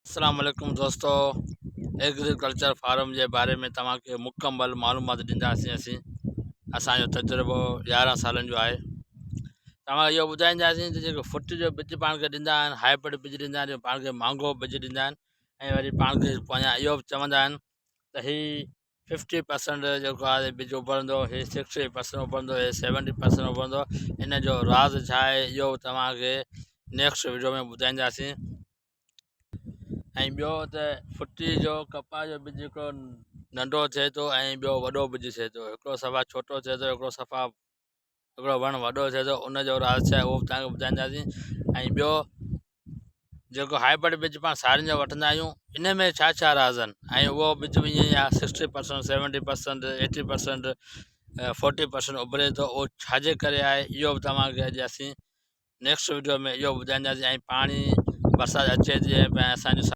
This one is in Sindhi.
السلام عليڪم دوستو ايگريڪلچر فارم جي باري ۾ توهان کي مڪمل معلومات ڏينداسين. اسين اسانجو تجربو 11 سالن جو آهي. توهان اهو ٻڌائينداسين ته جيڪو ڦٽ جو ٻج پاڻ کي ڏيندا آهن، هائبرڊ ٻج ڏيندا آهن، پاڻ کي مهانگو ٻج ڏيندا آهن ۽ وري پاڻ کي پنهنجا اهو به چوندا آهن ته هي 50% جيڪو آهي ٻج اڀرندو، هي 60% اڀرندو، هي 70% اڀرندو. ان جو راز ڇا آهي اهو توهان کي نيڪسٽ وڊيو ۾ ٻڌائينداسين. ۽ ٻيو ته ڦٽي جو ڪپاهه جو ٻج هڪڙو ننڍو ٿئي ٿو ۽ ٻيو وڏو ٻج ٿئي ٿو، هڪڙو صفا ڇوٽو ٿئي ٿو، هڪڙو صفا هڪڙو وڻ وڏو ٿئي ٿو. ان جو راز ڇا آهي اهو به توهان کي ٻڌائينداسين. ۽ ٻيو جيڪو هائبرڊ ٻج پاڻ سارين جو وٺندا آهيون ان ۾ ڇا ڇا راز آهن ۽ اهو ٻج به ائين ئي آهي 60%، 70%، 80%، 40% اڀري ٿو، اهو ڇاجي ڪري آهي اهو به توهان کي اڄ اسين نيڪسٽ وڊيو ۾ اهو ٻڌائينداسين. ۽ پاڻي برسات اچي ٿي ۽ اسانجو